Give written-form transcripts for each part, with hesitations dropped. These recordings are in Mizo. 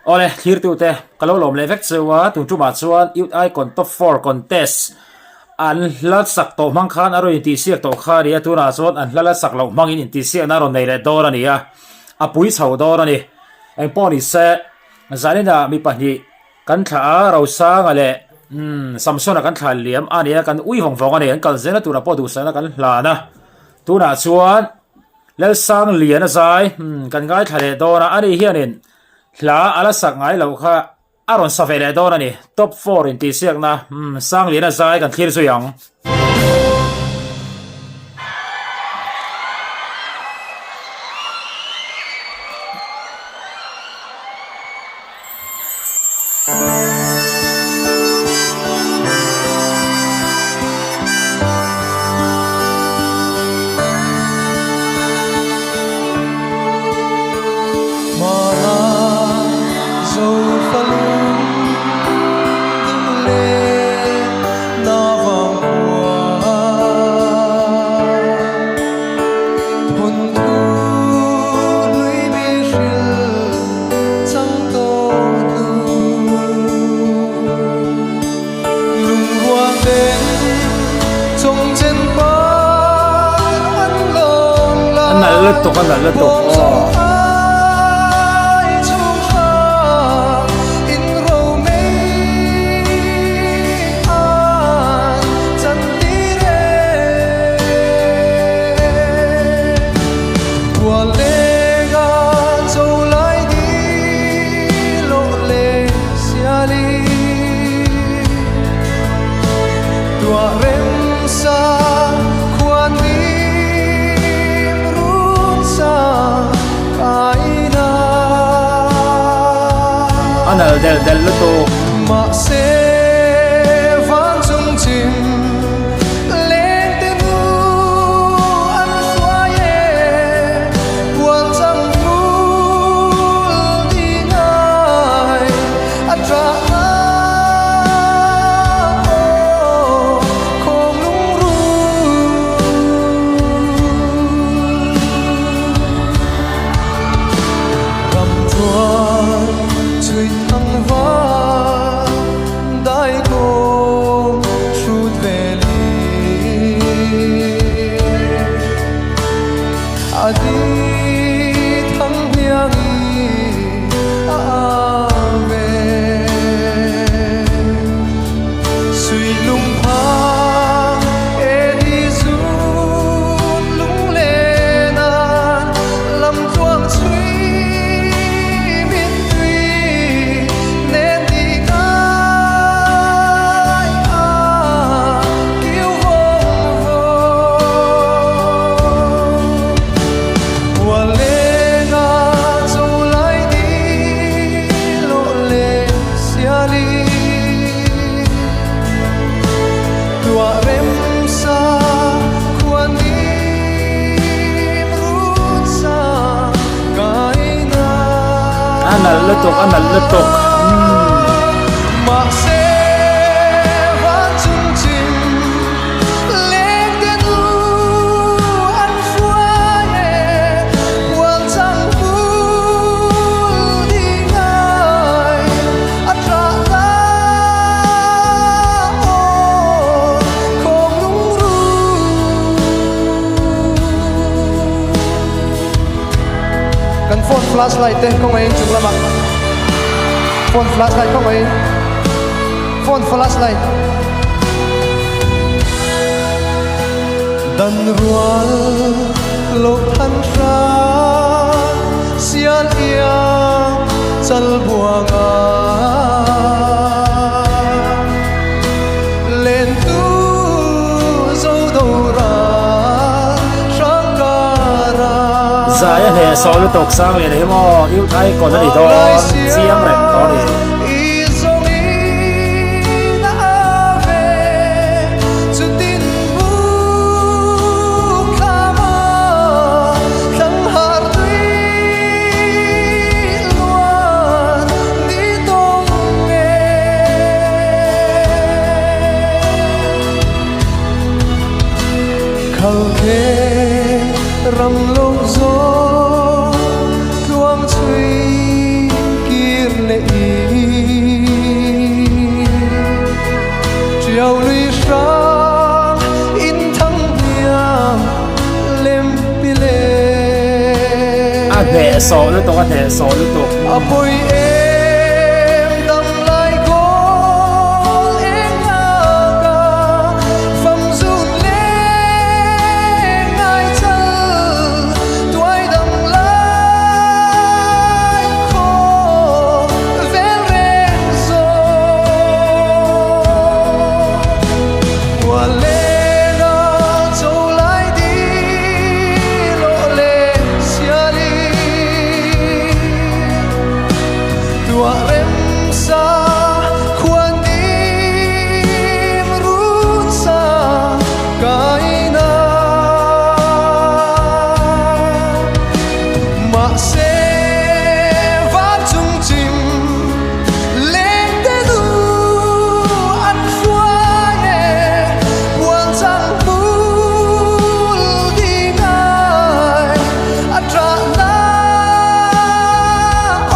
Awle, thlirtute, ka lo lawm leh vek cheu a, tun tumah chuan Youth Icon Top 4 Contest an hla sak tawh hmang khan a rawn intihsiak tawh kha a ni a, tunah chuan an hla la sak loh hmangin intihsiakna a rawn nei leh dawn a ni a, a pui chho dawn a ni. Engpawh ni se, zaninah mi pahnih kan thlah a, Rosanga leh Samsona kan thlah liam a ni a, kan ui vawng vawng a ni, an kal zelna turah pawh duhsakna kan hlan a, tunah chuan Lalsang Lian a zai, kan ngaithla leh dawn a, ani hianin hla a la sak ngai loh kha a rawn sa ve leh dawn a ni. Top 4 intihsiakna, Sang Lian a zai kan thlir zui ang. A nalh lutuk a nalh lutuk aw. A nalh delh delh lutuk. A nalh lutuk a nalh lutuk Kan phone flashlight te kawngaiin chung lamah phone flashlight kawngaiin phone flashlight Dan rual lo than hram sial iang chal buanga Len tu zo do ra hrang kara. Zai a hneh sawh lutuk sang leh hi maw Youth Icon a ni dawn chiang reng tawh a ni. leh i Tiau lui hrang in thang hniam lem pi le. A hnehsawh lutuk, a hnehsawh lutuk. A pawi em dam lai kawl eng nghak a fam zun leng ngai chal tuai dam lai khaw vel reng zawk. Mùa lên a châu lai đi lộ lệ xia đi Tuah rem sa khuan dim run sa kai na Mahse van chung chim leng te nu an hruai e Puan chang hmul ding ai a ṭah na aw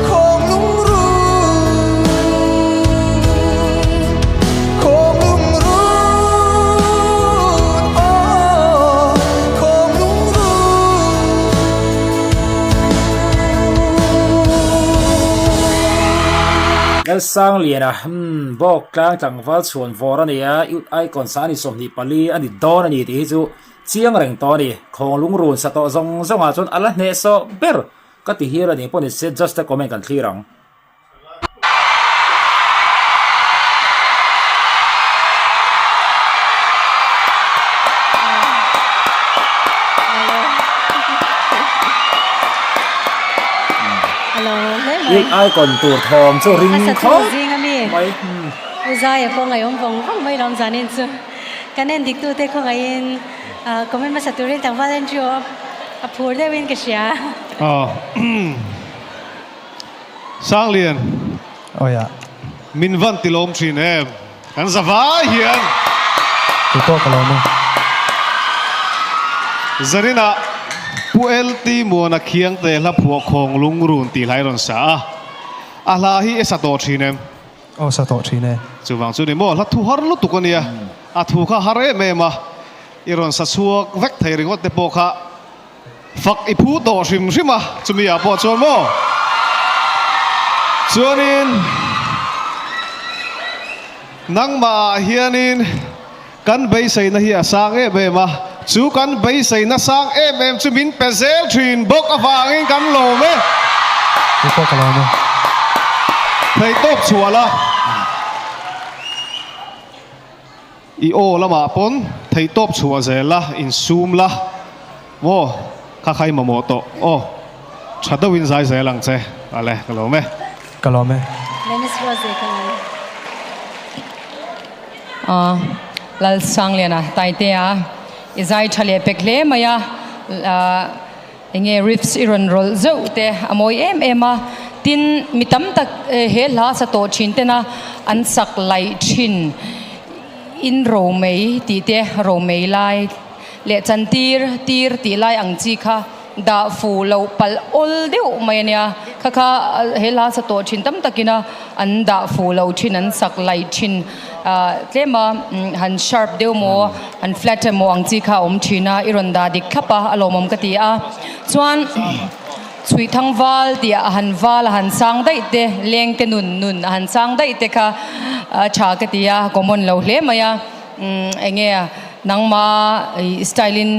khawng lungrun Khawng lungrun aw khawng lungrun. Lalsangliana, Umm, Bawk tlang tlangval chhuan vawr a ni a, Youth Icon sa a ni 24 a ni dawn a ni tih hi chu chiang reng tawh a ni. Khawng lungrun sa tawh zawng zawngah chuan a la hnehsawh ber ka ti hial a ni pawh ni se just a comment kan thlir ang. Youth Icon tur thawm chu ring khawp mai. U Zaia pawh ngaihawm vawng vawng mai lawm zanin chu kan en dik tute khawngaihin comment hmasa turin tlangval Andrew a phur deuhin ka hria. Sanglian. Awi a. Min van ti lawm thin em. Kan za vai hian. Kei pawh ka lawm a. Zarinah Pu LT Muana Khiangte hla phuah khawng lungrun tih hlai rawn sa a. A hla hi e sa tawh thin em? Aw sa tawh thin e. Chuvang chu ni maw hla thu har lutuk a nia. A thu kha har em em a. I rawn sa chhuak vek thei ringawt te pawh kha. Fak i phu tawh hrim hrim a, chumi ah pawh chuan maw? Chuanin nangmah ah hianin kan beiseina hi a sang em em a, chu kan beiseina sang em em chu min pe zel thin bawk avangin kan lawm e. Kei pawh ka lawm e. Theihtawp chhuah la. I aw lamah pawn theihtawp chhuah zel la, insum la maw kha kha i mamawh tawh aw, tha deuhin zai zel ang che ale ka lawm e. Ka lawm e. Dennis Rose ka lawm e. Aw Lalsangliana Taitea i zai tha leh pek hle mai a, Enge riffs i rawn rawlh zeuh te a mawi em em a, tin mi tam tak he hla sa tawh thin tena an sak laih thin in romei tih te romei lai leh chan tir tir tih lai ang chi kha dah fu loh palh awl deuh mai a nia, kha kha he hla sa tawh thin tam takina an dah fu loh thin an sak laih thin. Tlem a han sharp deuh maw, han flat emaw ang chi kha a awm thin a, i rawn dah dik thlap a, a lawmawm ka ti a. Chuan chhuih thang val tih a han val a han sang daih te, leng te nun nun a han sang daih te kha a tha ka ti a, common lo hle mai a. Eng nge nangma i style in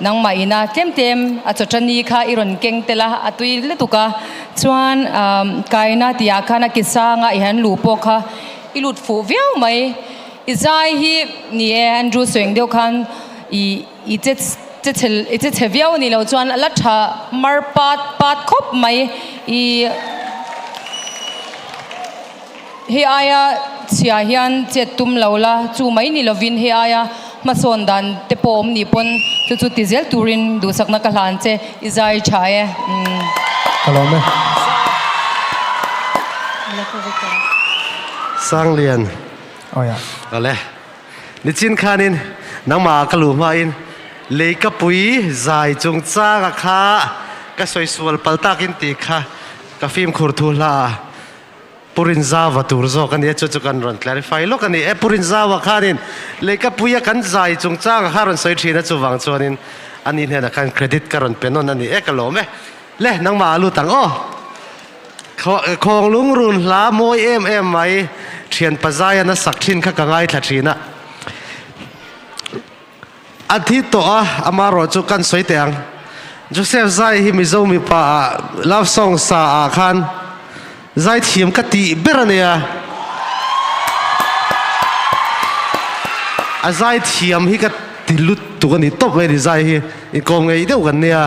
nangmah ina tlem tlem a chawṭani kha i rawn keng tel a, a tui lutuk a. Chuan kaina tih ah khan a ki sanga i han luh pawh kha I lut fuh viau mai. I zai hi ni e Andrew sawi ang deuh khan i i che che chhe i che chhe viau a nih loh chuan a la tha mar pat pat khawp mai. I hei aia chhia hian chet tum lo la chu mai ni lovin hei aia hmasawn dan te pawh awm nih pawn chu chu ti zel turin duhsakna ka hlan che i zai tha e. Ka lawm e. Sanglian. Awi a. Awle. Nichin khanin nangmah ka lu hmain leikapui zai chungchanga kha ka sawi sual pal takin tih kha. Ka fimkhur thu hla a Pu Rinzauva tur zawk a nia, chu chu kan rawn clarify lawk a ni e. Pu Rinzauva khanin Leikapuia kan zai chungchanga kha rawn sawi thin a, chuvang chuanin ani hnenah khan credit ka rawn pe nawn a ni e, ka lawm e. Le, nangmah a lut ang aw. Khawng lungrun hla mawi em em mai thianpa zaian a sak thin kha ka ngaithla thin a. A thi tawh a, amarawh chu kan sawi teh ang. Joseph Zai hi Mizo mipa ah love song sa ah khan zai thiam ka tih ber a nia. A zai thiam hi ka ti lut tuk a ni tawp mai a ni zai hi inkawm ngei deuh kan nia.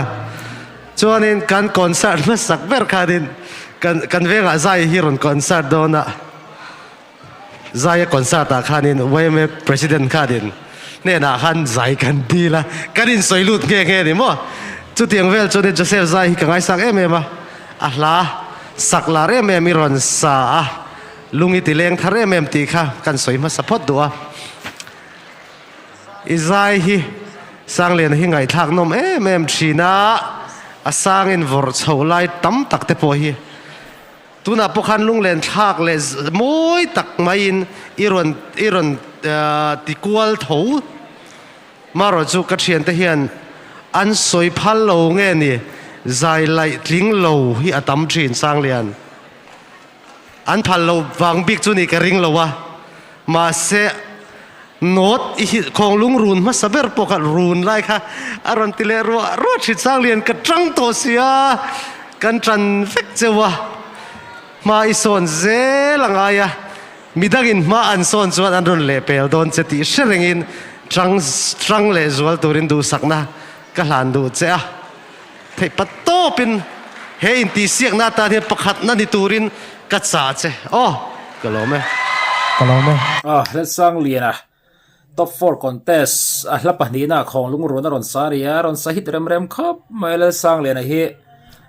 Chuanin kan concert hmasak ber khanin kan kan vengah zai hi rawn concert dawn a. Zaia concert ah khanin yma president khanin hnenah khan zai kan dil a, kan insawi lut nghe nghe a ni maw? Chutiang vel chuanin Joseph Zai hi ka ngaisak em em a, a hla sak lar em em i rawn sa a, lung i ti leng thar em em tih kha kan sawi hmasa phawt duh a. I zai hi Sangliana hi ngaihthlak nawm em em thin a, a sangin vawrh chho lai tam tak te pawh hi Tunah pawh khan lunglen thlak leh mawi tak maiin i rawn i rawn ti kual tho. Marawh chu ka thiante hian an sawi phal lo nge ni zai laih tling lo hi a tam thin Sanglian. An phal lo vang bik chu ni ka ring lo a, mahse note i hi khawng lungrun hmasa ber pawh kha run lai kha a rawn ti leh ruah ruah thin Sanglian ka tang tawh sia kan tan vek cheu a hma i sawn zel a ngai a midangin hma an sawn chuan an rawn leh pel dawn che tih hre rengin tang tang leh zual turin duhsakna ka hlan duh che a theih pat tawpin he intihsiakna atan hian pakhatna ni turin ka chah che aw ka lawm e. Ka lawm e. A Hlalsangliana Top four contest a hla pahnihna ah khawng lungrun a rawn sa a ni a, rawn sa hit rem rem khawp mai a Lalsangliana hi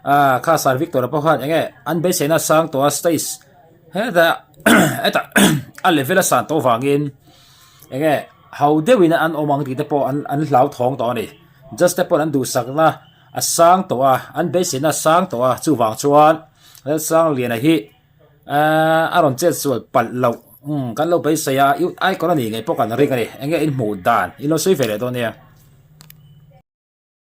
ah kha Sir Victor-a pawh khan enge an beiseina a sang tawh a stage hetah hetah a level a san tawh vangin enge ho deuhin an awm ang tih te pawh an an hlauthawng tawh a ni. Judge te pawn an duhsakna a sang tawh a, an beiseina a sang tawh a, chuvang chuan Lalsangliana hi ehh a rawn chet sual palh loh umm kan lo beisei a, icon a nih ngei pawh kan ring a ni, enge in hmuh dan in lo sawi ve leh dawn nia.